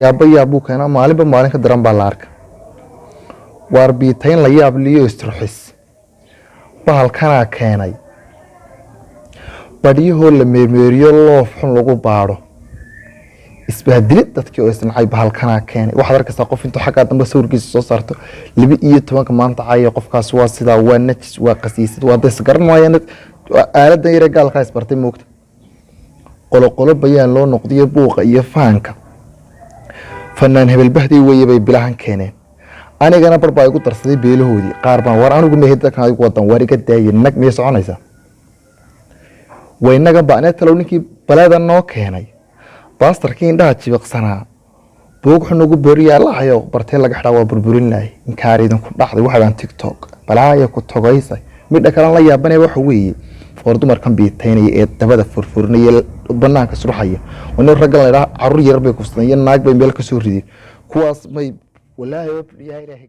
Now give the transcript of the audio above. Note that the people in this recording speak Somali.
Yaaba yaabuu keenaa, maalinba maalin ka daran baa la arka. Waar biitayn la yaab liyo isruxis bahalkanaa keenay, badhyahoo la meermeeriyo, loof xun lagu baadho, isbahdilid dadkii oo isnacay bahalkanaa keenay. Waxaad arkaysaa qof intuu xaggaa dambe sawirkiisa soo saarto 12-ka maanta caya qofkaas, waa sidaa, waa najis, waa qasiisad, waa des garan maayaan. Aaladan yare gaalkaa isbartay moogta, qoloqolo bayaan loo noqdiyo, buuqa iyo faanka fanaan hebelbahday weeye bay bilahan keeneen. Anigana bar baa igu darsaday beelahoodii qaar baan war anigu mehe dadkan adigu wadan, waar iga daaye nag, miyay soconaysaa? Waynagan ba anee talow ninkii baleeda noo keenay, baastarkii indhaha jibiqsanaa, buug xun ugu beriyaa lahayo, bartee laga xidhaa, waa burburin lahay. Inkaar idinku dhacday, waxaan TikTok balaaya ku togaysay. Midha kalan la yaabanaya waxa weeye, war dumarkan biitaynaya ee dabada furfurinaya, banaanka surxaya, nin raggan la idhaha caruur yar bay kufsadeen iyo naag bay meel ka soo rideen, kuwaas may walaahi yaa Ilaahay.